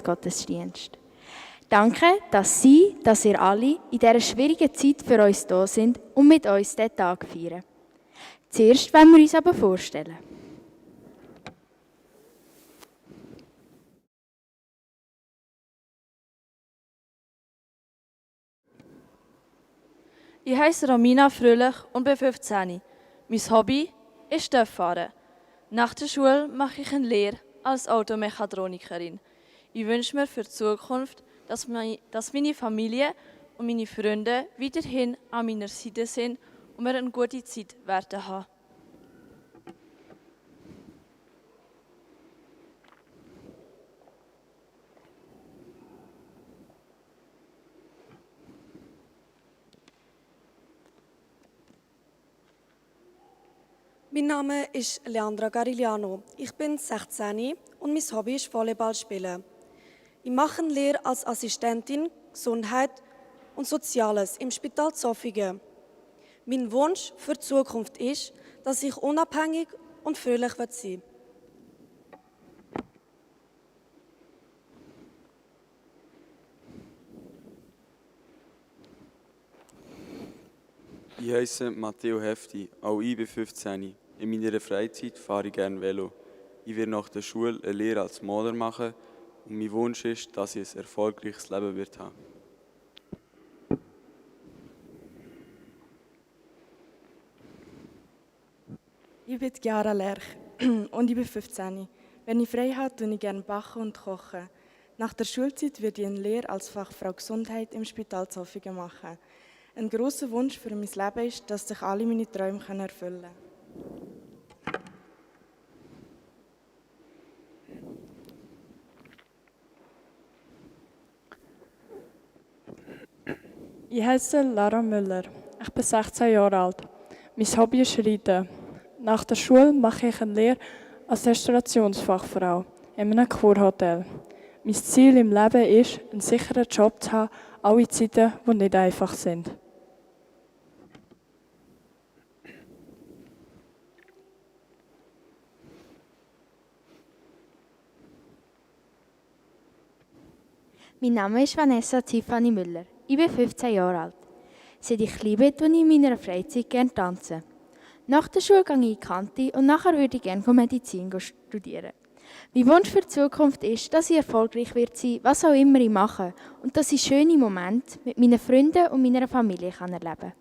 Gottesdienst. Danke, dass ihr alle in dieser schwierigen Zeit für uns da sind und mit uns diesen Tag feiern. Zuerst wollen wir uns aber vorstellen. Ich heiße Romina Fröhlich und bin 15. Mein Hobby ist Töpffahren. Nach der Schule mache ich eine Lehre als Automechatronikerin. Ich wünsche mir für die Zukunft, dass meine Familie und meine Freunde weiterhin an meiner Seite sind und wir eine gute Zeit werden haben. Mein Name ist Leandra Garigliano. Ich bin 16 und mein Hobby ist Volleyball spielen. Ich mache eine Lehre als Assistentin Gesundheit und Soziales im Spital Zofingen. Mein Wunsch für die Zukunft ist, dass ich unabhängig und fröhlich sein will. Ich heiße Matteo Hefti, auch ich bin 15. In meiner Freizeit fahre ich gerne Velo. Ich werde nach der Schule eine Lehre als Maler machen und mein Wunsch ist, dass ich ein erfolgreiches Leben wird haben. Ich bin Chiara Lerch und ich bin 15. Wenn ich frei habe, tue ich gerne backen und kochen. Nach der Schulzeit werde ich eine Lehre als Fachfrau Gesundheit im Spital Zofingen machen. Ein grosser Wunsch für mein Leben ist, dass sich alle meine Träume erfüllen können. Ich heiße Lara Müller. Ich bin 16 Jahre alt. Mein Hobby ist Reiten. Nach der Schule mache ich eine Lehre als Restaurationsfachfrau in einem Kurhotel. Mein Ziel im Leben ist, einen sicheren Job zu haben, auch in Zeiten, die nicht einfach sind. Mein Name ist Vanessa Tiffany Müller. Ich bin 15 Jahre alt. Seit ich klein bin, tanze ich in meiner Freizeit gerne tanzen. Nach der Schule gehe ich in die Kante und nachher würde ich gerne Medizin studieren. Mein Wunsch für die Zukunft ist, dass ich erfolgreich sein werde, was auch immer ich mache, und dass ich schöne Momente mit meinen Freunden und meiner Familie erleben kann.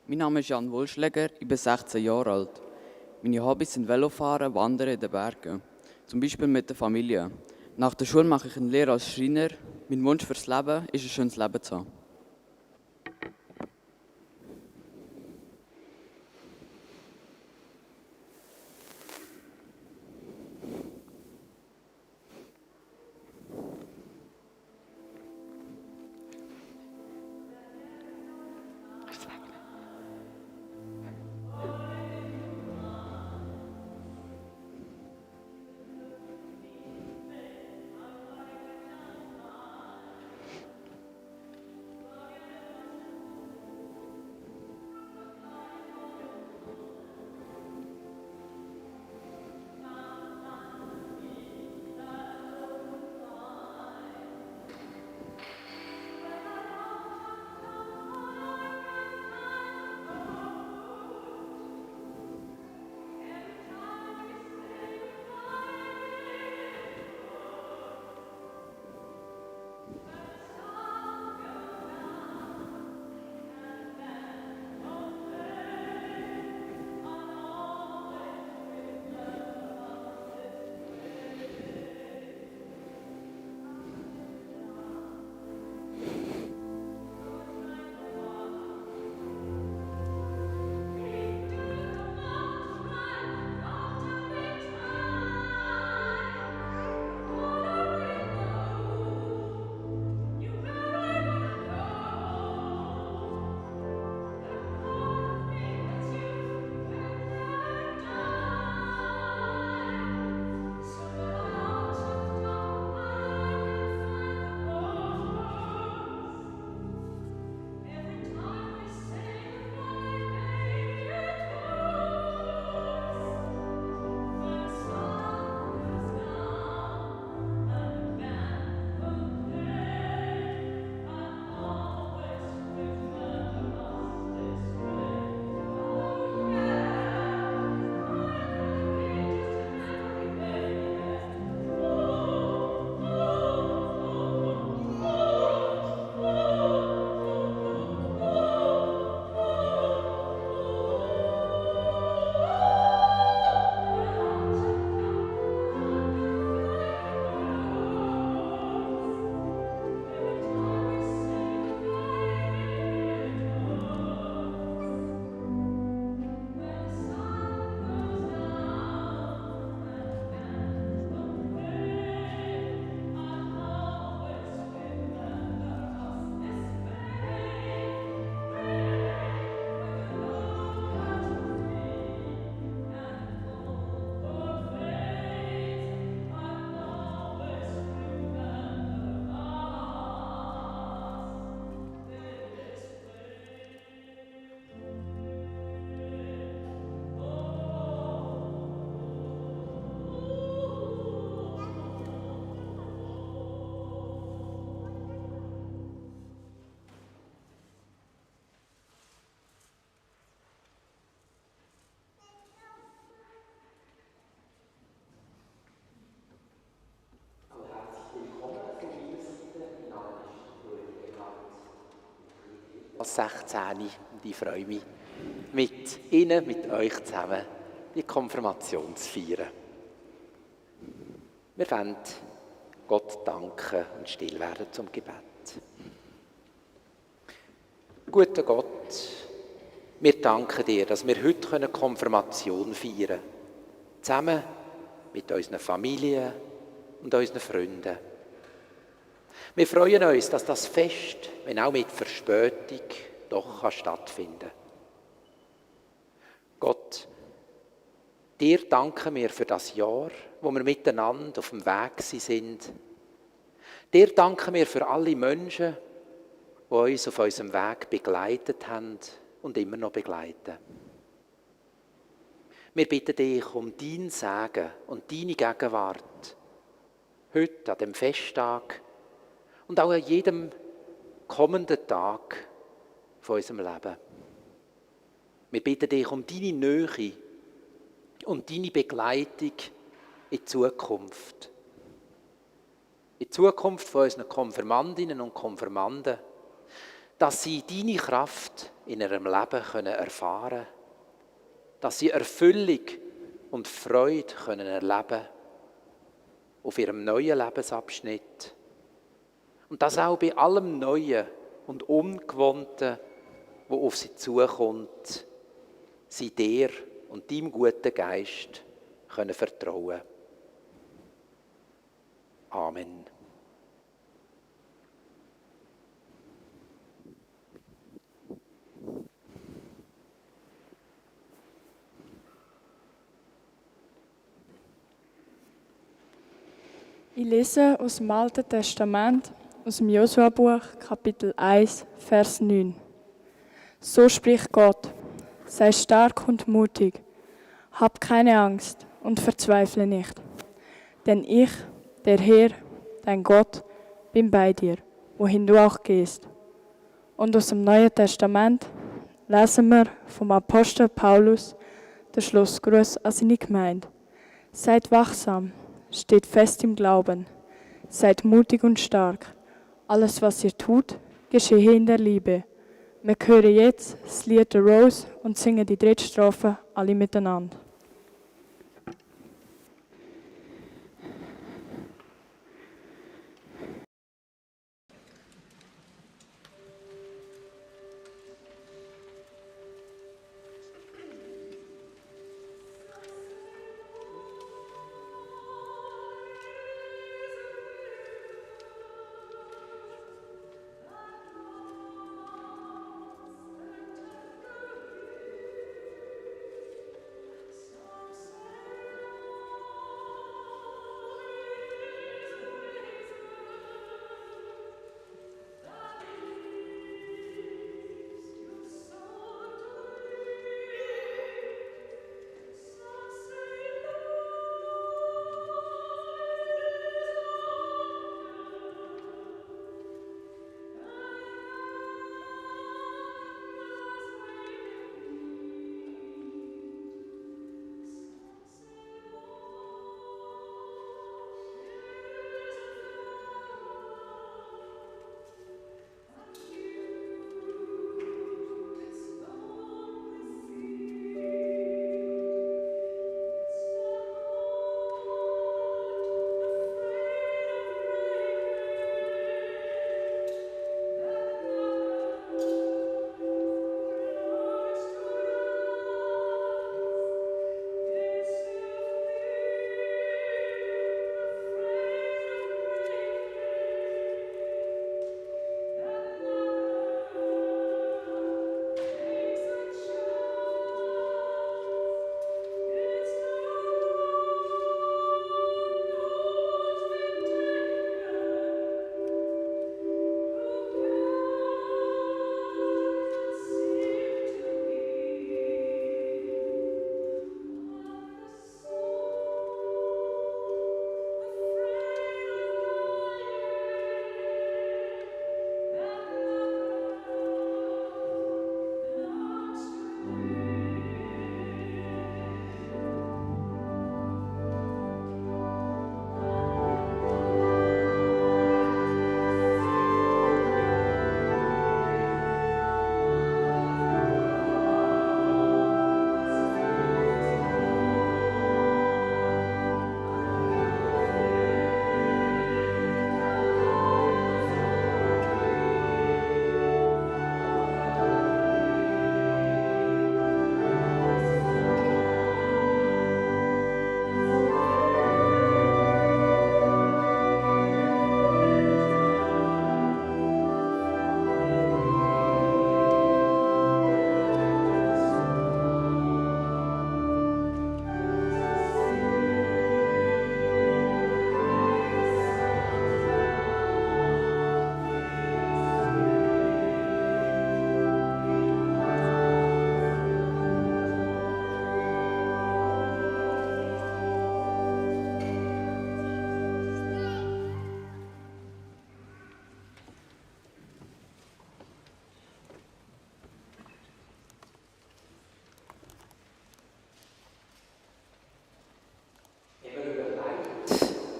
Mein Name ist Jan Wohlschläger, ich bin 16 Jahre alt. Meine Hobbys sind Velofahren, Wandern in den Bergen, zum Beispiel mit der Familie. Nach der Schule mache ich eine Lehre als Schreiner. Mein Wunsch fürs Leben ist, ein schönes Leben zu haben. 16 und ich freue mich, mit Ihnen, mit euch zusammen die Konfirmation zu feiern. Wir wollen Gott danken und still werden zum Gebet. Guter Gott, wir danken dir, dass wir heute Konfirmation feiern können. Zusammen mit unseren Familien und unseren Freunden. Wir freuen uns, dass das Fest, wenn auch mit Verspätung, doch stattfinden kann. Gott, dir danken wir für das Jahr, wo wir miteinander auf dem Weg sind. Dir danken wir für alle Menschen, die uns auf unserem Weg begleitet haben und immer noch begleiten. Wir bitten dich um dein Segen und deine Gegenwart, heute an dem Festtag und auch an jedem kommenden Tag von unserem Leben. Wir bitten dich um deine Nähe und deine Begleitung in die Zukunft. In die Zukunft von unseren Konfirmandinnen und Konfirmanden, dass sie deine Kraft in ihrem Leben erfahren können, dass sie Erfüllung und Freude erleben können auf ihrem neuen Lebensabschnitt. Und das auch bei allem Neuen und Ungewohnten, was auf sie zukommt, sie dir und deinem guten Geist vertrauen können. Amen. Ich lese aus dem Alten Testament, aus dem Josua-Buch, Kapitel 1, Vers 9. So spricht Gott: Sei stark und mutig, hab keine Angst und verzweifle nicht. Denn ich, der Herr, dein Gott, bin bei dir, wohin du auch gehst. Und aus dem Neuen Testament lesen wir vom Apostel Paulus den Schlussgruß an seine Gemeinde. Seid wachsam, steht fest im Glauben, seid mutig und stark. Alles, was ihr tut, geschehe in der Liebe. Wir hören jetzt das Lied The Rose und singen die dritte Strophe alle miteinander.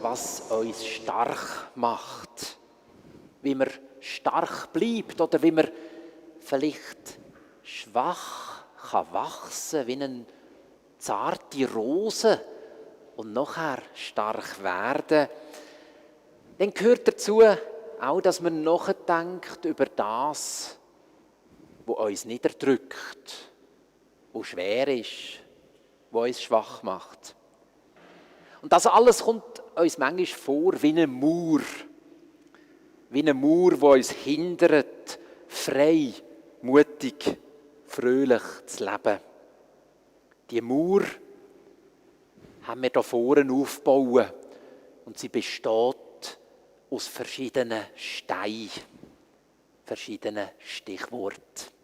was uns stark macht. Wie man stark bleibt oder wie man vielleicht schwach kann wachsen, wie eine zarte Rose und nachher stark werden. Dann gehört dazu auch, dass man nachdenkt über das, was uns niederdrückt, was schwer ist, was uns schwach macht. Und das alles kommt uns manchmal vor wie ein Mauer. Wie ein Mauer, der uns hindert, frei, mutig, fröhlich zu leben. Die Mauer haben wir hier vorne aufgebaut und sie besteht aus verschiedenen Steinen, verschiedenen Stichworten.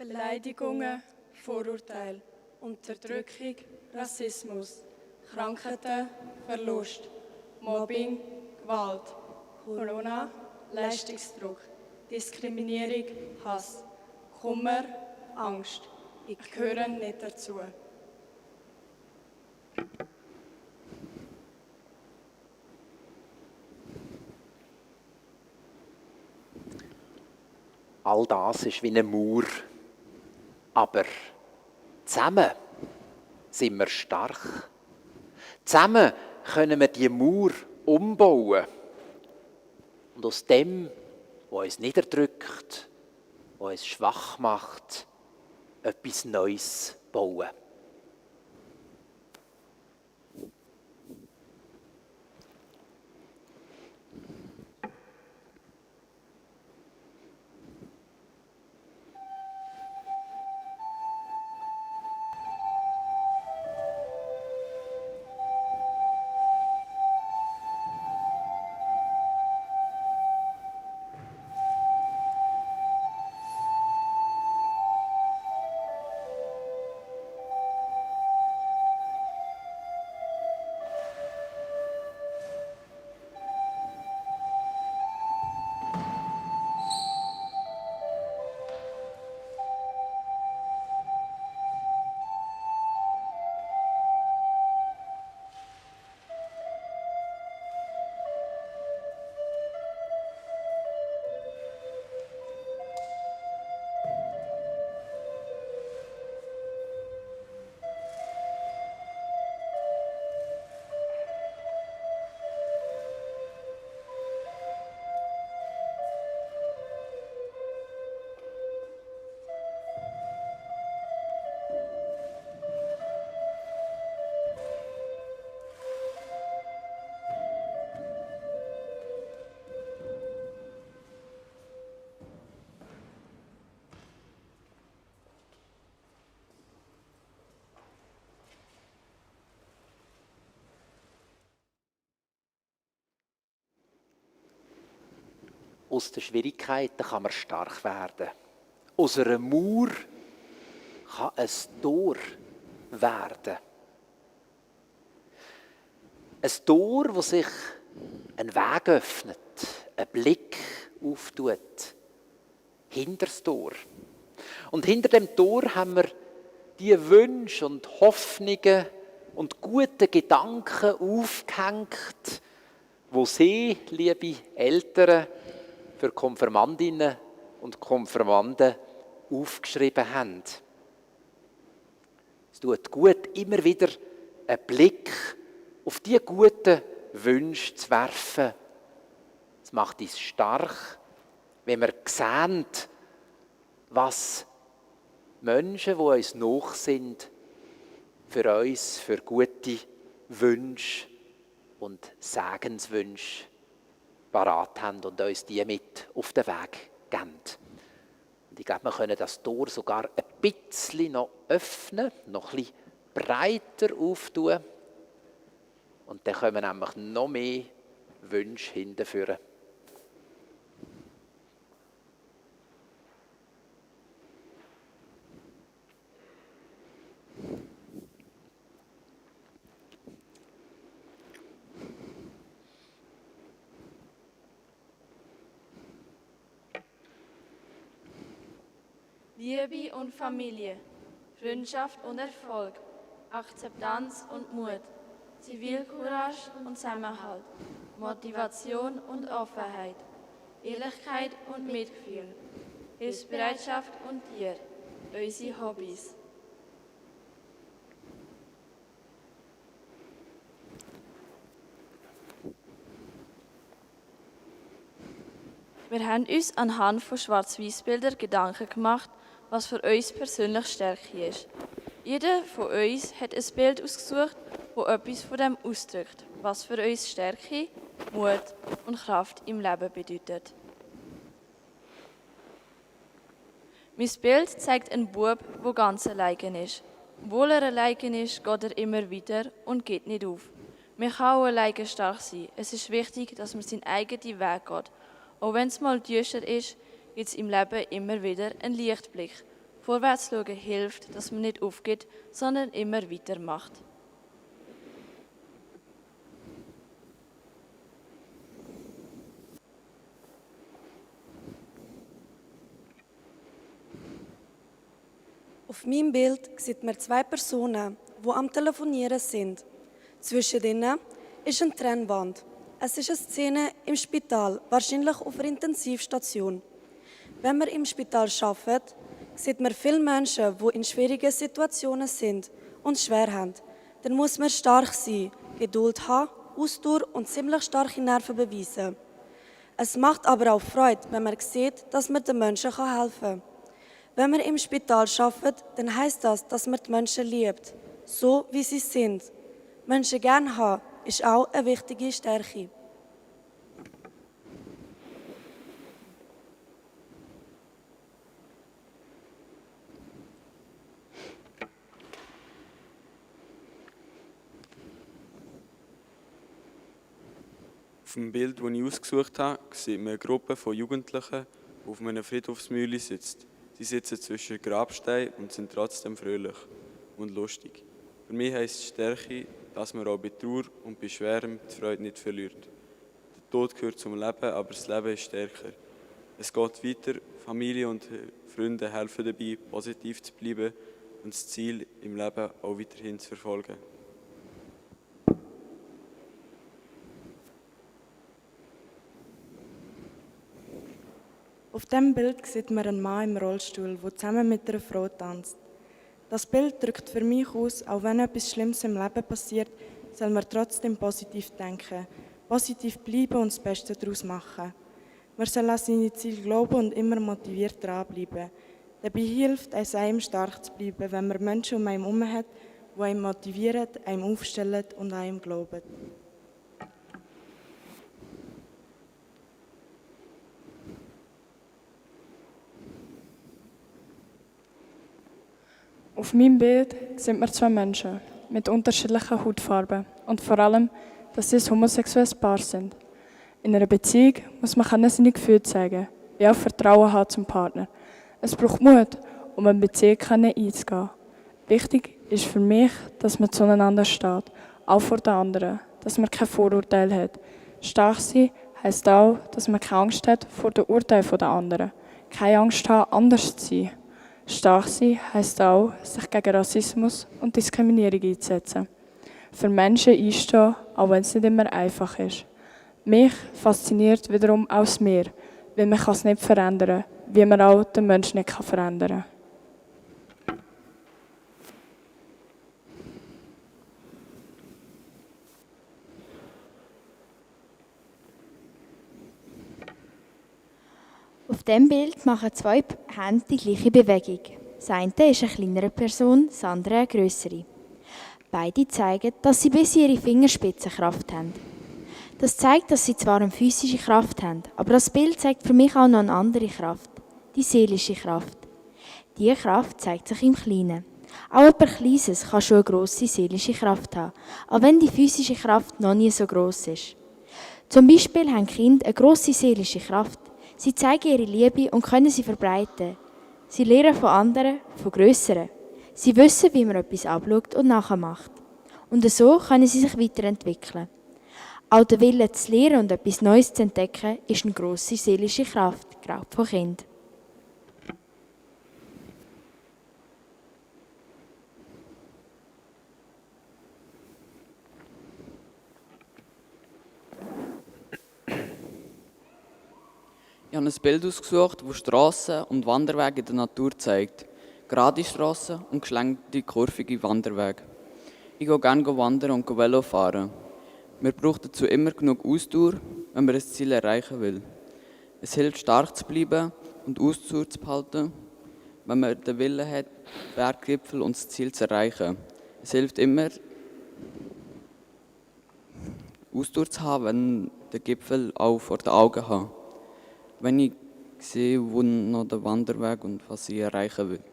Beleidigungen, Vorurteile, Unterdrückung, Rassismus, Krankheiten, Verlust, Mobbing, Gewalt, Corona, Leistungsdruck, Diskriminierung, Hass, Kummer, Angst. Ich gehöre nicht dazu. All das ist wie eine Mauer. Aber zusammen sind wir stark. Zusammen können wir die Mauer umbauen. Und aus dem, was uns niederdrückt, was uns schwach macht, etwas Neues bauen. Aus den Schwierigkeiten kann man stark werden. Aus einer Mauer kann ein Tor werden. Ein Tor, wo sich ein Weg öffnet, ein Blick auftut. Hinter das Tor. Und hinter dem Tor haben wir die Wünsche und Hoffnungen und gute Gedanken aufgehängt, wo Sie, liebe Eltern, für Konfirmandinnen und Konfirmanden aufgeschrieben haben. Es tut gut, immer wieder einen Blick auf die guten Wünsche zu werfen. Es macht uns stark, wenn wir sehen, was Menschen, die uns nach sind, für uns, für gute Wünsche und Segenswünsche parat haben und uns die mit auf den Weg geben. Und ich glaube, wir können das Tor sogar ein bisschen noch öffnen, noch ein bisschen breiter auftun. Und dann kommen nämlich noch mehr Wünsche hinterführen. Liebe und Familie, Freundschaft und Erfolg, Akzeptanz und Mut, Zivilcourage und Zusammenhalt, Motivation und Offenheit, Ehrlichkeit und Mitgefühl, Hilfsbereitschaft und Tier, unsere Hobbys. Wir haben uns anhand von Schwarz-Weiß-Bildern Gedanken gemacht, was für uns persönlich Stärke ist. Jeder von uns hat ein Bild ausgesucht, das etwas von dem ausdrückt, was für uns Stärke, Mut und Kraft im Leben bedeutet. Mein Bild zeigt einen Bub, der ganz alleine ist. Obwohl er alleine ist, geht er immer weiter und geht nicht auf. Man kann auch alleine stark sein. Es ist wichtig, dass man seinen eigenen Weg geht. Auch wenn es mal düster ist, gibt es im Leben immer wieder einen Lichtblick. Vorwärts schauen hilft, dass man nicht aufgeht, sondern immer weitermacht. Auf meinem Bild sieht man zwei Personen, die am Telefonieren sind. Zwischen ihnen ist eine Trennwand. Es ist eine Szene im Spital, wahrscheinlich auf einer Intensivstation. Wenn man im Spital arbeitet, sieht man viele Menschen, die in schwierigen Situationen sind und es schwer haben. Dann muss man stark sein, Geduld haben, Ausdauer und ziemlich starke Nerven beweisen. Es macht aber auch Freude, wenn man sieht, dass man den Menschen helfen kann. Wenn man im Spital arbeitet, dann heisst das, dass man die Menschen liebt, so wie sie sind. Menschen gerne haben, ist auch eine wichtige Stärke. Auf dem Bild, das ich ausgesucht habe, sieht man eine Gruppe von Jugendlichen, die auf einem Friedhofsmühle sitzt. Sie sitzen zwischen Grabsteinen und sind trotzdem fröhlich und lustig. Für mich heisst Stärke, dass man auch bei Trauer und bei Schwerem die Freude nicht verliert. Der Tod gehört zum Leben, aber das Leben ist stärker. Es geht weiter, Familie und Freunde helfen dabei, positiv zu bleiben und das Ziel im Leben auch weiterhin zu verfolgen. Auf diesem Bild sieht man einen Mann im Rollstuhl, der zusammen mit einer Frau tanzt. Das Bild drückt für mich aus, auch wenn etwas Schlimmes im Leben passiert, soll man trotzdem positiv denken, positiv bleiben und das Beste daraus machen. Man soll an seine Ziele glauben und immer motiviert dranbleiben. Dabei hilft es einem, stark zu bleiben, wenn man Menschen um einen herum hat, die einen motivieren, einem aufstellen und an einem glauben. Auf meinem Bild sind wir zwei Menschen mit unterschiedlichen Hautfarben und vor allem, dass sie ein homosexuelles Paar sind. In einer Beziehung muss man seine Gefühle zeigen, wie auch Vertrauen haben zum Partner. Es braucht Mut, um eine Beziehung einzugehen. Wichtig ist für mich, dass man zueinander steht, auch vor den anderen, dass man kein Vorurteil hat. Stark sein heisst auch, dass man keine Angst hat vor den Urteilen der anderen, keine Angst haben, anders zu sein. Stark sein heisst auch, sich gegen Rassismus und Diskriminierung einzusetzen. Für Menschen einstehen, auch wenn es nicht immer einfach ist. Mich fasziniert wiederum auch das Meer, weil man es nicht verändern kann, wie man auch den Menschen nicht verändern kann. Auf diesem Bild machen zwei Hände die gleiche Bewegung. Das eine ist eine kleinere Person, das andere eine grössere. Beide zeigen, dass sie bis in ihre Fingerspitzen Kraft haben. Das zeigt, dass sie zwar eine physische Kraft haben, aber das Bild zeigt für mich auch noch eine andere Kraft, die seelische Kraft. Diese Kraft zeigt sich im Kleinen. Auch etwas Kleines kann schon eine grosse seelische Kraft haben, auch wenn die physische Kraft noch nie so gross ist. Zum Beispiel haben Kinder eine grosse seelische Kraft. Sie zeigen ihre Liebe und können sie verbreiten. Sie lernen von anderen, von Grösseren. Sie wissen, wie man etwas abschaut und nachmacht. Und so können sie sich weiterentwickeln. Auch der Wille zu lernen und etwas Neues zu entdecken, ist eine grosse seelische Kraft, gerade von Kindern. habe ein Bild ausgesucht, das Strassen und Wanderwege in der Natur zeigt. Gerade Strassen und geschlenkte, kurvige Wanderwege. Ich gehe gerne wandern und Velo fahren. Wir brauchen dazu immer genug Ausdauer, wenn man ein Ziel erreichen will. Es hilft, stark zu bleiben und Ausdauer zu behalten, wenn man den Willen hat, den Berggipfel und das Ziel zu erreichen. Es hilft immer, Ausdauer zu haben, wenn der Gipfel auch vor den Augen hat. Wenn ich sehe, wo noch der Wanderweg und was ich erreichen will.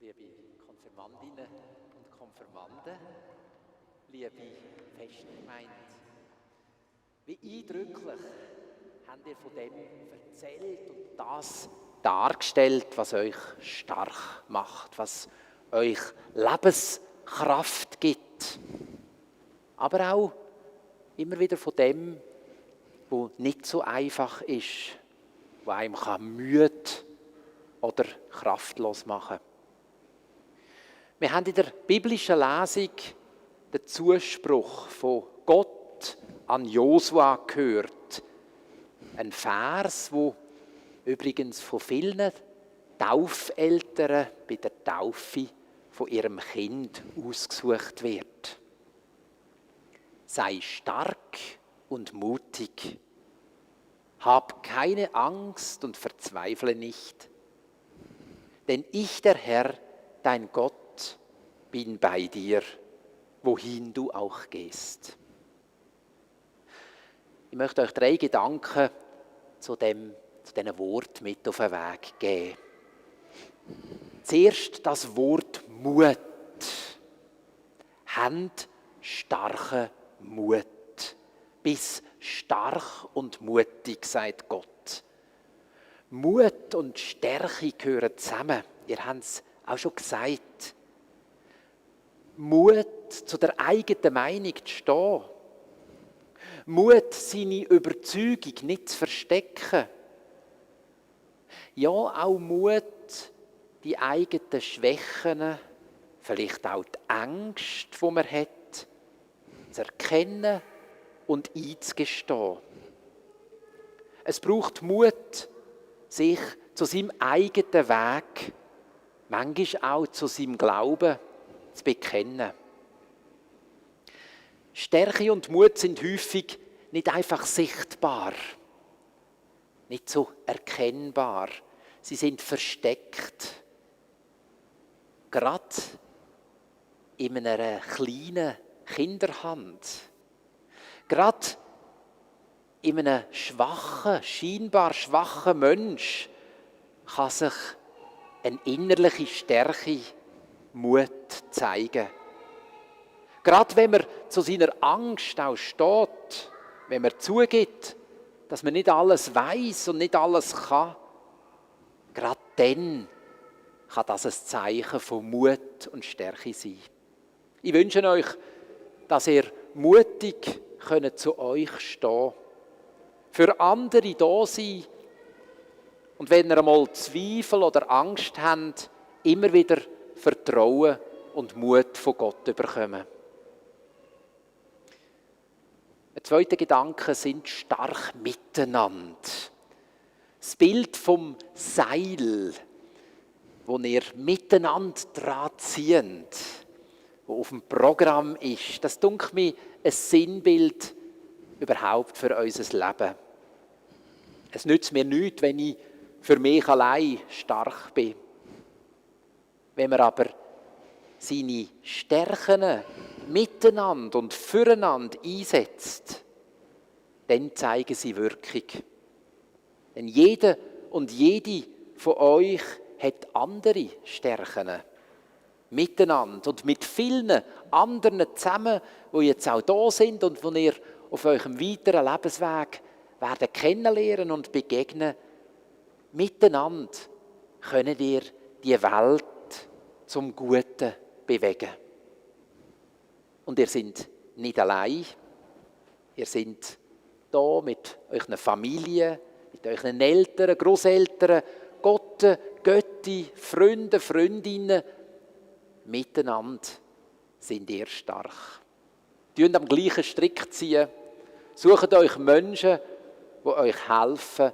Liebe Konfirmandinnen und Konfirmanden, liebe Festgemeinde, wie eindrücklich habt ihr von dem erzählt und das dargestellt, was euch stark macht, was euch Lebenskraft gibt. Aber auch immer wieder von dem, was nicht so einfach ist, was einem müde oder kraftlos machen kann. Wir haben in der biblischen Lesung den Zuspruch von Gott an Josua gehört. Ein Vers, wo übrigens von vielen Taufeltern bei der Taufe von ihrem Kind ausgesucht wird. Sei stark und mutig. Hab keine Angst und verzweifle nicht. Denn ich, der Herr, dein Gott, bin bei dir, wohin du auch gehst. Ich möchte euch 3 Gedanken zu diesen Wort mit auf den Weg geben. Zuerst das Wort Mut. Habt starken Mut. Bis stark und mutig, sagt Gott. Mut und Stärke gehören zusammen. Ihr habt es auch schon gesagt. Mut, zu der eigenen Meinung zu stehen. Mut, seine Überzeugung nicht zu verstecken. Ja, auch Mut, die eigenen Schwächen, vielleicht auch die Ängste, die man hat, zu erkennen und einzugestehen. Es braucht Mut, sich zu seinem eigenen Weg, manchmal auch zu seinem Glauben zu bekennen. Stärke und Mut sind häufig nicht einfach sichtbar, nicht so erkennbar. Sie sind versteckt. Gerade in einer kleinen Kinderhand. Gerade in einem scheinbar schwachen Mensch kann sich eine innerliche Stärke, Mut zeigen. Gerade wenn man zu seiner Angst auch steht, wenn man zugibt, dass man nicht alles weiß und nicht alles kann, gerade dann kann das ein Zeichen von Mut und Stärke sein. Ich wünsche euch, dass ihr mutig zu euch stehen könnt, für andere da sein und wenn ihr einmal Zweifel oder Angst habt, immer wieder Vertrauen und Mut von Gott bekommen. Ein zweiter Gedanke sind stark miteinander. Das Bild vom Seil, wo ihr miteinander dran zieht, wo auf dem Programm ist, das dünkt mir ein Sinnbild überhaupt für unser Leben. Es nützt mir nichts, wenn ich für mich allein stark bin. Wenn man aber seine Stärken miteinander und füreinander einsetzt, dann zeigen sie Wirkung. Denn jeder und jede von euch hat andere Stärken. Miteinander und mit vielen anderen zusammen, die jetzt auch da sind und die ihr auf eurem weiteren Lebensweg werden kennenlernen und begegnen. Miteinander könnt ihr die Welt zum Guten bewegen. Und ihr seid nicht allein. Ihr seid da mit euren Familien, mit euren Eltern, Grosseltern, Götti, Freunde, Freundinnen. Miteinander sind ihr stark. Ziehen am gleichen Strick ziehen. Sucht euch Menschen, die euch helfen,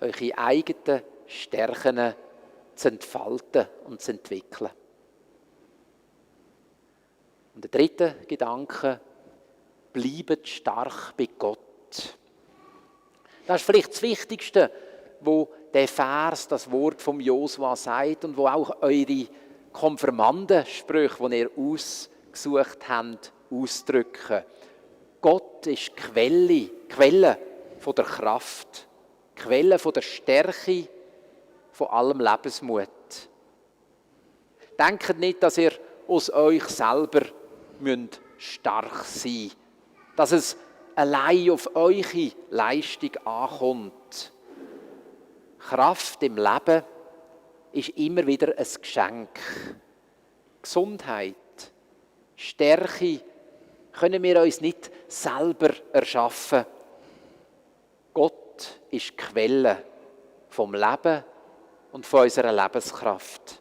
eure eigenen Stärken zu entfalten und zu entwickeln. Und der dritte Gedanke, bleibt stark bei Gott. Das ist vielleicht das Wichtigste, wo der Vers, das Wort vom Josua sagt und wo auch eure Konfirmandensprüche, die ihr ausgesucht habt, ausdrücken. Gott ist die Quelle von der Kraft, die Quelle von der Stärke, von allem Lebensmut. Denkt nicht, dass ihr aus euch selber stark sein müsst, dass es allein auf eure Leistung ankommt. Kraft im Leben ist immer wieder ein Geschenk. Gesundheit, Stärke können wir uns nicht selber erschaffen. Gott ist die Quelle vom Leben und von unserer Lebenskraft.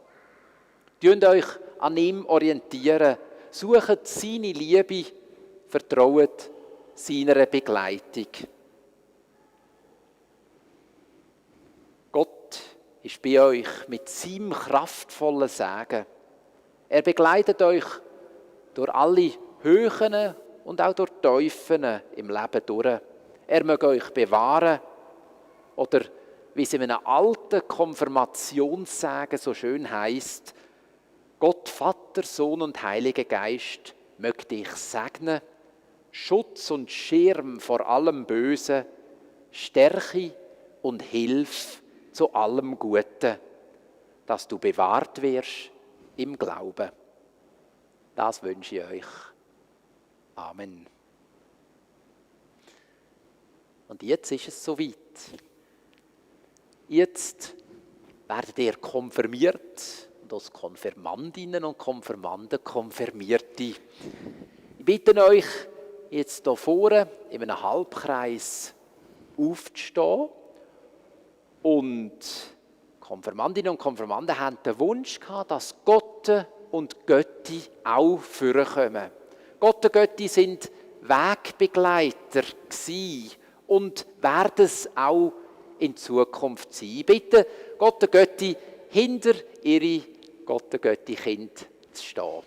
Orientiert euch an ihm orientieren, sucht seine Liebe, vertraut seiner Begleitung. Gott ist bei euch mit seinem kraftvollen Segen. Er begleitet euch durch alle Höhen und auch durch Tiefen im Leben durch. Er möge euch bewahren oder, wie es in einem alten Konfirmationssegen so schön heisst, Gott, Vater, Sohn und Heiliger Geist möge dich segnen, Schutz und Schirm vor allem Bösen, Stärke und Hilfe zu allem Guten, dass du bewahrt wirst im Glauben. Das wünsche ich euch. Amen. Und jetzt ist es soweit. Jetzt werdet ihr konfirmiert und als Konfirmandinnen und Konfirmanden Konfirmierte. Ich bitte euch, jetzt hier vorne in einem Halbkreis aufzustehen. Und Konfirmandinnen und Konfirmanden hatten den Wunsch gehabt, dass Gott und Götti auch vorkommen. Gott und Götti sind Wegbegleiter gewesen und werden es auch in Zukunft sein. Ich bitte Gott und Götti, hinter ihre Gott und Götti Kinder zu stehen.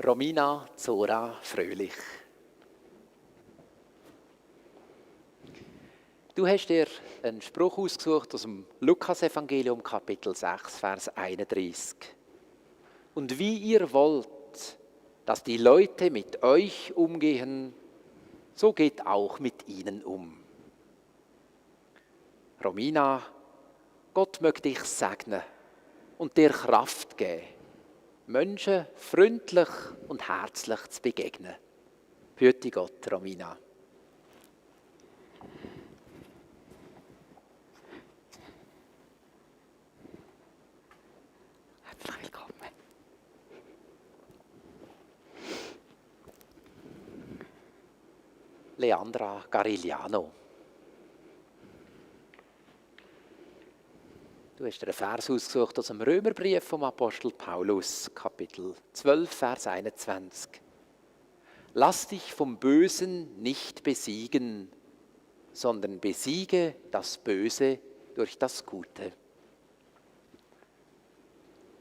Romina Zora Fröhlich. Du hast dir einen Spruch ausgesucht aus dem Lukas-Evangelium, Kapitel 6, Vers 31. Und wie ihr wollt, dass die Leute mit euch umgehen, so geht auch mit ihnen um. Romina, Gott möge dich segnen und dir Kraft geben, Menschen freundlich und herzlich zu begegnen. Behüte Gott, Romina. Herzlich willkommen. Leandra Garigliano. Du hast dir einen Vers ausgesucht aus dem Römerbrief vom Apostel Paulus, Kapitel 12, Vers 21. Lass dich vom Bösen nicht besiegen, sondern besiege das Böse durch das Gute.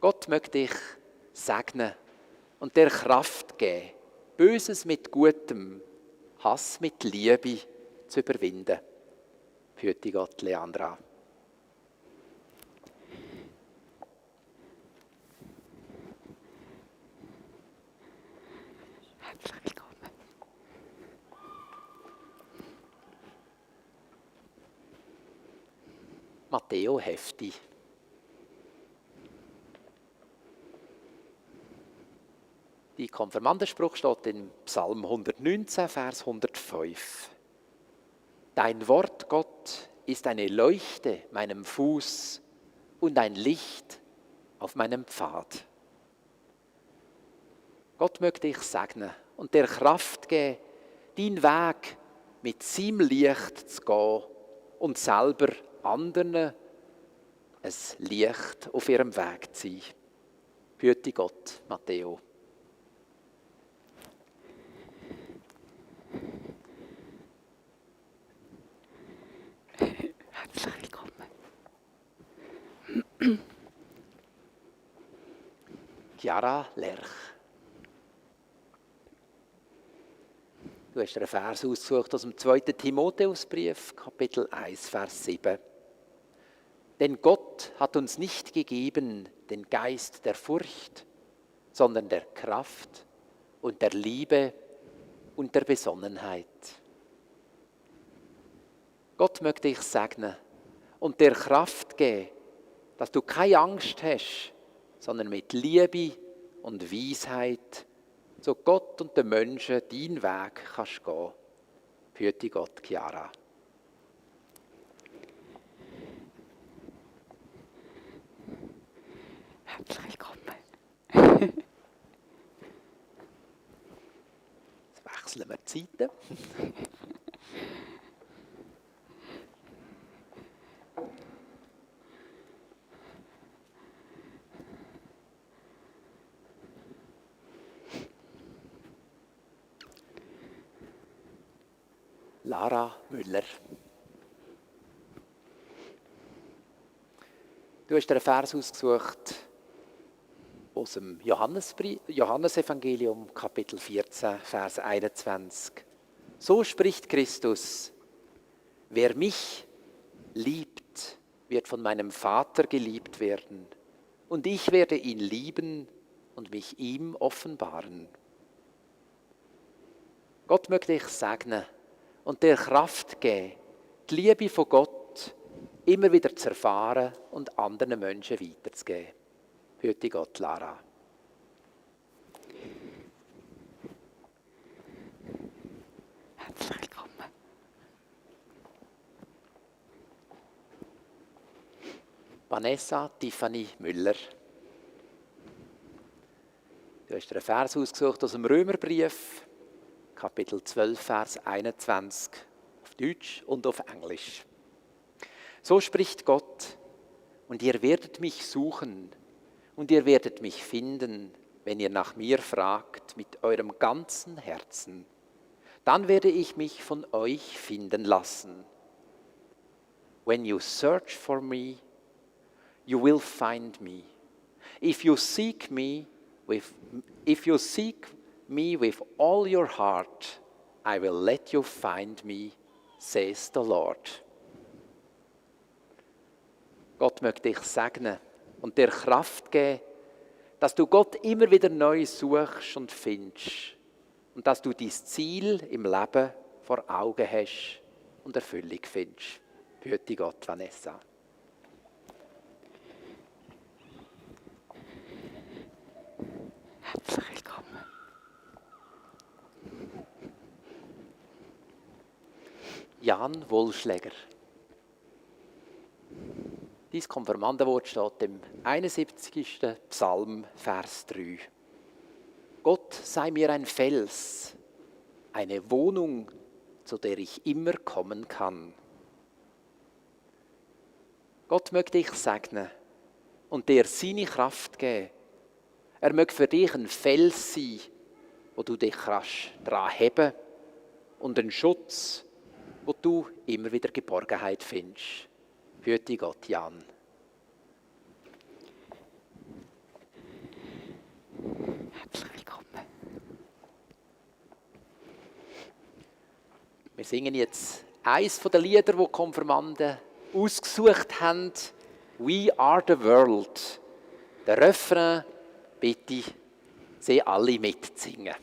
Gott möge dich segnen und dir Kraft geben, Böses mit Gutem, Hass mit Liebe zu überwinden. Behüte Gott, Leandra. Herzlich willkommen. Matteo Hefti. Die Konfirmandenspruch steht in Psalm 119, Vers 105. Dein Wort, Gott, ist eine Leuchte meinem Fuß und ein Licht auf meinem Pfad. Gott möge dich segnen und dir Kraft geben, deinen Weg mit seinem Licht zu gehen und selber anderen ein Licht auf ihrem Weg zu sein. Behüte Gott, Matteo. Herzlich willkommen. Chiara Lerch. Du hast dir einen Vers ausgesucht aus dem 2. Timotheusbrief, Kapitel 1, Vers 7. Denn Gott hat uns nicht gegeben den Geist der Furcht, sondern der Kraft und der Liebe und der Besonnenheit. Gott möge dich segnen und dir Kraft geben, dass du keine Angst hast, sondern mit Liebe und Weisheit zu Gott und den Menschen deinen Weg kannst gehen. Behüte Gott, Chiara. Herzlich willkommen. Jetzt wechseln wir die Seiten. Lara Müller. Du hast dir einen Vers ausgesucht aus dem Johannesevangelium, Kapitel 14, Vers 21. So spricht Christus: Wer mich liebt, wird von meinem Vater geliebt werden, und ich werde ihn lieben und mich ihm offenbaren. Gott möchte dich segnen und dir Kraft geben, die Liebe von Gott immer wieder zu erfahren und anderen Menschen weiterzugeben. Hüte Gott, Lara. Herzlich willkommen. Vanessa Tiffany Müller. Du hast dir einen Vers ausgesucht aus dem Römerbrief, Kapitel 12, Vers 21, auf Deutsch und auf Englisch. So spricht Gott: Und ihr werdet mich suchen und ihr werdet mich finden, wenn ihr nach mir fragt mit eurem ganzen Herzen. Dann werde ich mich von euch finden lassen. When you search for me, you will find me. If you seek me with all your heart, I will let you find me, says the Lord. Gott möchte dich segnen und dir Kraft geben, dass du Gott immer wieder neu suchst und findest und dass du dein Ziel im Leben vor Augen hast und Erfüllung findest. Behüte Gott, Vanessa. Herzlich willkommen. Jan Wohlschläger. Dies Konfirmandenwort steht im 71. Psalm, Vers 3. Gott sei mir ein Fels, eine Wohnung, zu der ich immer kommen kann. Gott möchte dich segnen und dir seine Kraft geben. Er möchte für dich ein Fels sein, wo du dich daran heben kannst, und ein Schutz, wo du immer wieder Geborgenheit findest. Hüte Gott, Jan. Herzlich willkommen. Wir singen jetzt eines der Lieder, die die Konfirmanden ausgesucht haben. We are the world. Der Refrain, bitte, sie alle mitsingen.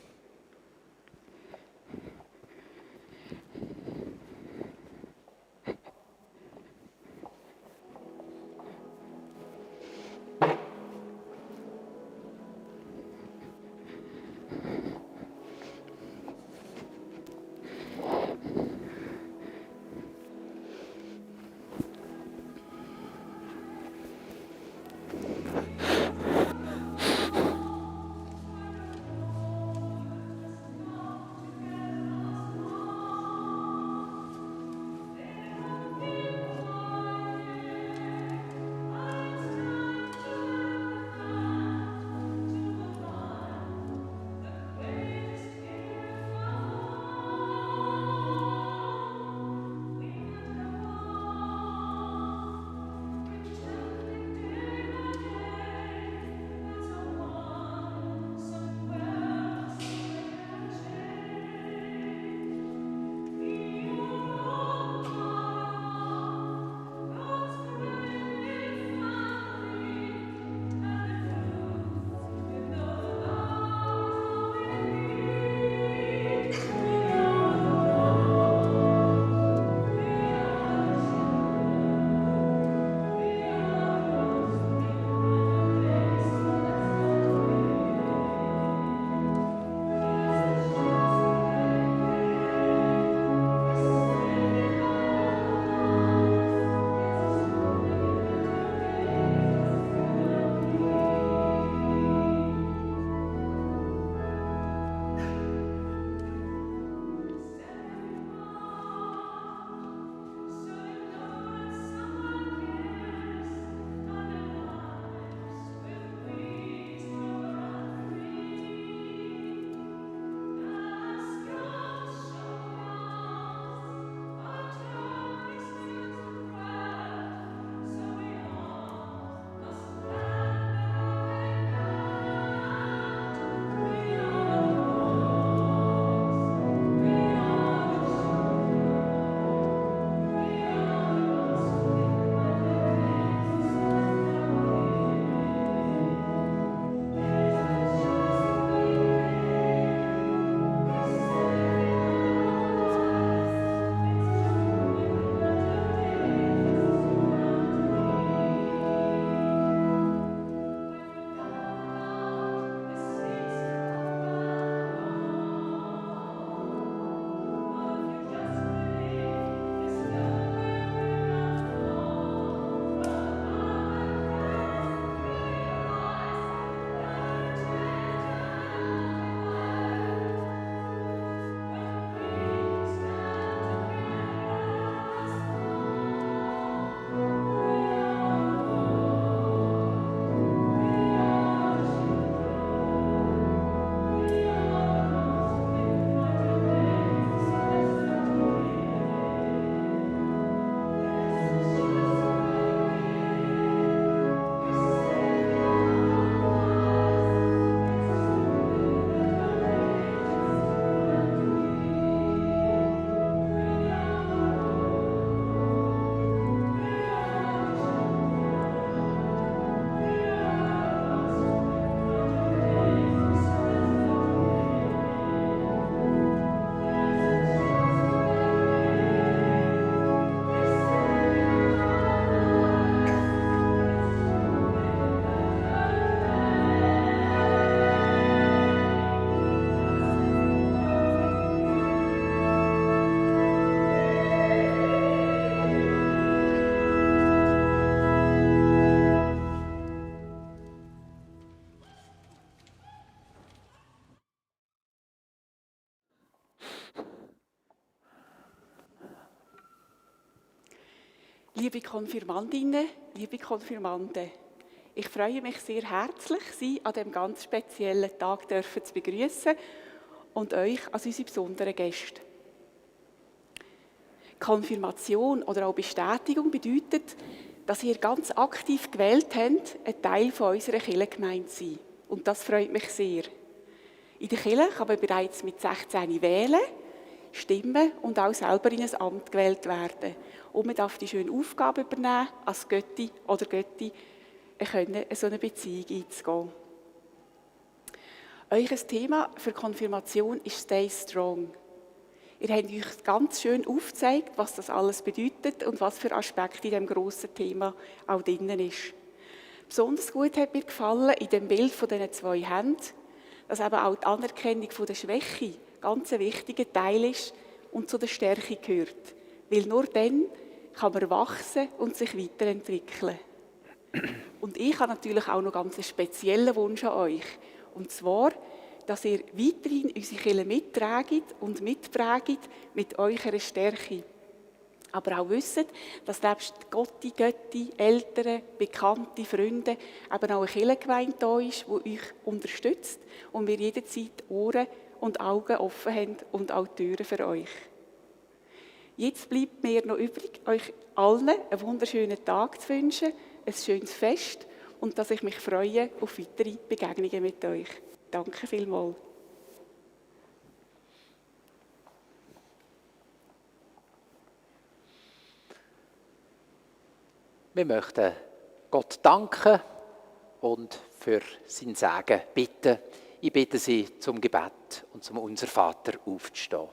Liebe Konfirmandinnen, liebe Konfirmanden, ich freue mich sehr herzlich, Sie an diesem ganz speziellen Tag zu begrüßen und euch als unsere besonderen Gäste. Konfirmation oder auch Bestätigung bedeutet, dass ihr ganz aktiv gewählt habt, ein Teil von unserer Kirchengemeinde zu sein. Und das freut mich sehr. In der Kirche kann man bereits mit 16 wählen, stimmen und auch selber in ein Amt gewählt werden. Und man darf die schöne Aufgabe übernehmen, als Götti oder Götti so eine Beziehung einzugehen. Euer Thema für Konfirmation ist «Stay strong». Ihr habt euch ganz schön aufgezeigt, was das alles bedeutet und was für Aspekte in diesem grossen Thema auch drin ist. Besonders gut hat mir gefallen in dem Bild von diesen 2 Händen, dass eben auch die Anerkennung von der Schwäche ganz ein wichtiger Teil ist und zu der Stärke gehört. Weil nur dann kann man wachsen und sich weiterentwickeln. Und ich habe natürlich auch noch ganz einen speziellen Wunsch an euch. Und zwar, dass ihr weiterhin unsere Kirche mittragt und mitprägt mit eurer Stärke. Aber auch wisst, dass nebst Gotti, Götti, Eltern, Bekannte, Freunde eben auch eine Kirchengemeinde da ist, die euch unterstützt und wir jederzeit Ohren und Augen offen haben und auch Türen für euch. Jetzt bleibt mir noch übrig, euch allen einen wunderschönen Tag zu wünschen, ein schönes Fest und dass ich mich freue auf weitere Begegnungen mit euch. Danke vielmals. Wir möchten Gott danken und für sein Segen bitten. Ich bitte Sie zum Gebet und zum Unser Vater aufzustehen.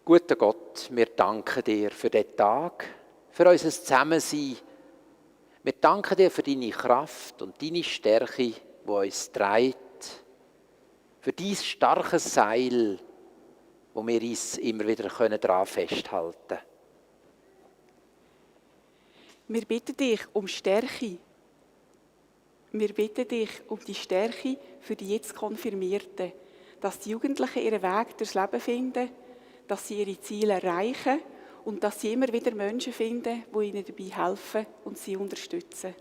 Guter Gott, wir danken dir für diesen Tag, für unser Zusammensein. Wir danken dir für deine Kraft und deine Stärke, die uns trägt, für dein starkes Seil, wo wir uns immer wieder daran festhalten können. Wir bitten dich um Stärke. Wir bitten dich um die Stärke für die jetzt Konfirmierten, dass die Jugendlichen ihren Weg durchs Leben finden, dass sie ihre Ziele erreichen und dass sie immer wieder Menschen finden, die ihnen dabei helfen und sie unterstützen.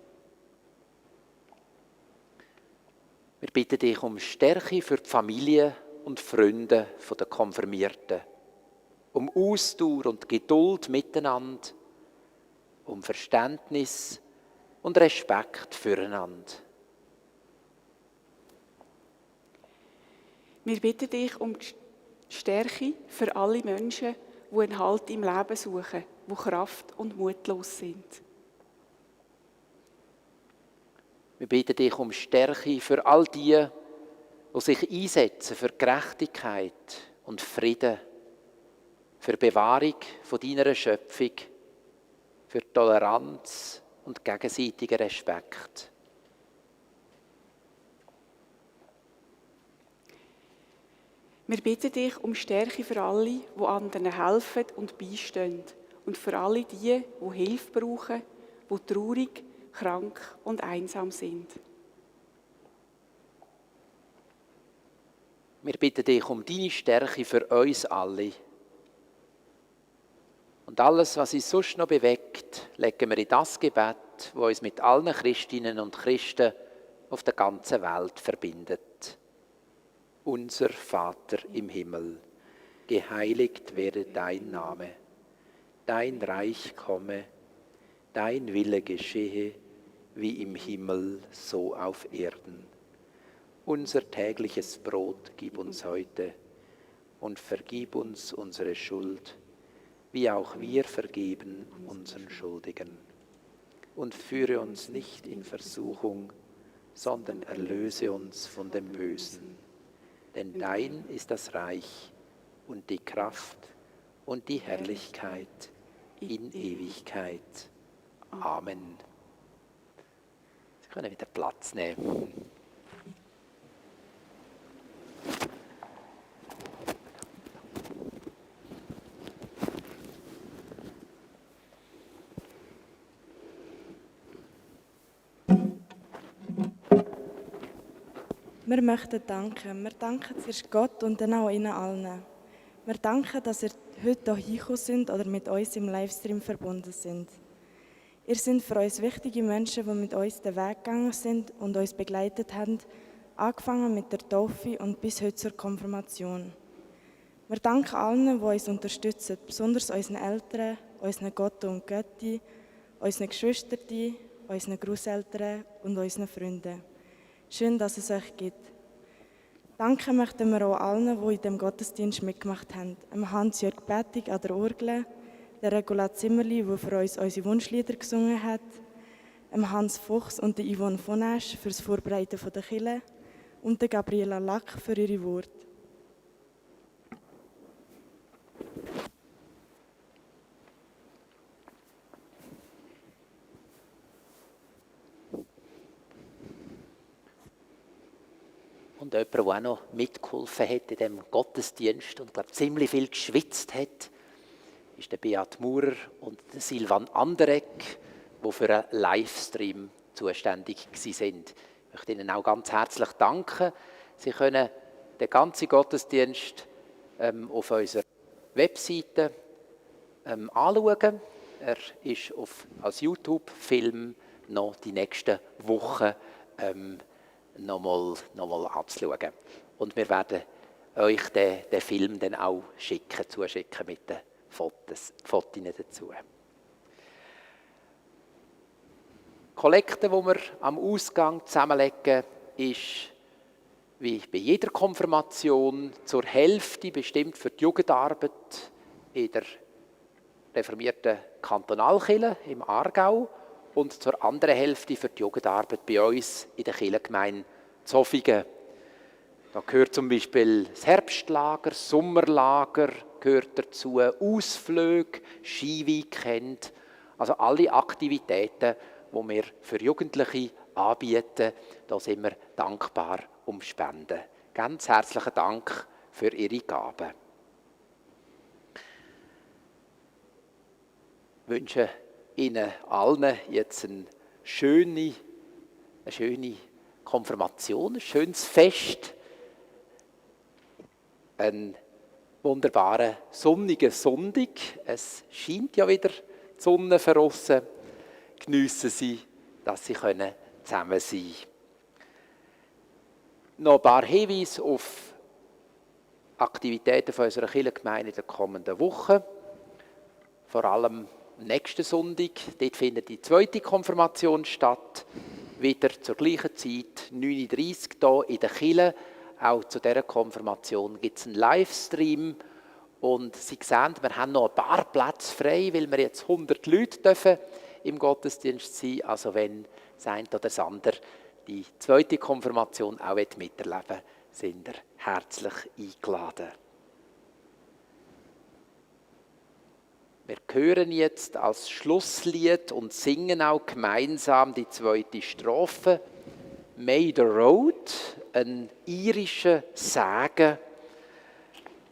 Wir bitten dich um Stärke für die Familie und Freunde der Konfirmierten, um Ausdauer und Geduld miteinander, um Verständnis und Respekt füreinander. Wir bitten dich um Stärke für alle Menschen, die einen Halt im Leben suchen, die Kraft und mutlos sind. Wir bitten dich um Stärke für all die, die sich einsetzen für Gerechtigkeit und Frieden, für Bewahrung von deiner Schöpfung, für Toleranz und gegenseitigen Respekt. Wir bitten dich um Stärke für alle, die anderen helfen und beistehen. Und für alle die Hilfe brauchen, die traurig, krank und einsam sind. Wir bitten dich um deine Stärke für uns alle. Und alles, was uns sonst noch bewegt, legen wir in das Gebet, das uns mit allen Christinnen und Christen auf der ganzen Welt verbindet. Unser Vater im Himmel, geheiligt werde dein Name, dein Reich komme, dein Wille geschehe, wie im Himmel, so auf Erden. Unser tägliches Brot gib uns heute und vergib uns unsere Schuld, wie auch wir vergeben unseren Schuldigen. Und führe uns nicht in Versuchung, sondern erlöse uns von dem Bösen. Denn dein ist das Reich und die Kraft und die Herrlichkeit in Ewigkeit. Amen. Sie können wieder Platz nehmen. Wir möchten danken. Wir danken zuerst Gott und dann auch Ihnen allen. Wir danken, dass ihr heute hier hingekommen sind oder mit uns im Livestream verbunden sind. Ihr seid für uns wichtige Menschen, die mit uns den Weg gegangen sind und uns begleitet haben, angefangen mit der Taufe und bis heute zur Konfirmation. Wir danken allen, die uns unterstützen, besonders unseren Eltern, unseren Gott und Götti, unseren Geschwistern, unseren Großeltern und unseren Freunden. Schön, dass es euch gibt. Danke möchten wir auch allen, die in dem Gottesdienst mitgemacht haben. Hans-Jörg Bettig an der Orgel, der Regula Zimmerli, der für uns unsere Wunschlieder gesungen hat, Hans Fuchs und der Yvonne von Esch für das Vorbereiten der Kirche und der Gabriela Lack für ihre Worte. Und jemand, der auch noch mitgeholfen hat in diesem Gottesdienst und glaub, ziemlich viel geschwitzt hat, ist der Beat Maurer und der Silvan Anderegg, die für einen Livestream zuständig waren. Ich möchte Ihnen auch ganz herzlich danken. Sie können den ganzen Gottesdienst auf unserer Webseite anschauen. Er ist als YouTube-Film noch die nächsten Wochen nochmal anzuschauen. Und wir werden euch den Film dann auch zuschicken mit den Fotos dazu. Die Kollekte, die wir am Ausgang zusammenlegen, ist wie bei jeder Konfirmation zur Hälfte bestimmt für die Jugendarbeit in der reformierten Kantonalkirche im Aargau und zur anderen Hälfte für die Jugendarbeit bei uns in der Kirchengemeinde Zofingen. Da gehört zum Beispiel das Herbstlager, das Sommerlager gehört dazu, Ausflüge, Skiweekend, also alle Aktivitäten, die wir für Jugendliche anbieten. Da sind wir dankbar um Spenden. Ganz herzlichen Dank für Ihre Gaben. Ich wünsche Ihnen allen jetzt eine schöne Konfirmation, ein schönes Fest, einen wunderbaren sonnigen Sonntag. Es scheint ja wieder die Sonne von aussen. Geniessen Sie, dass Sie zusammen sein können. Noch ein paar Hinweise auf Aktivitäten von unserer Kirchengemeinde in der kommenden Woche. Vor allem nächsten Sonntag, dort findet die zweite Konfirmation statt. Wieder zur gleichen Zeit, 9:30 Uhr hier in der Kirche. Auch zu dieser Konfirmation gibt es einen Livestream. Und Sie sehen, wir haben noch ein paar Plätze frei, weil wir jetzt 100 Leute dürfen im Gottesdienst sein. Also wenn das eine oder das andere die zweite Konfirmation auch miterleben will, sind ihr herzlich eingeladen. Wir hören jetzt als Schlusslied und singen auch gemeinsam die zweite Strophe. May the Road, ein irischer Segen.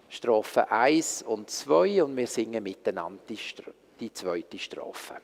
Strophe 1 und 2 und wir singen miteinander die zweite Strophe.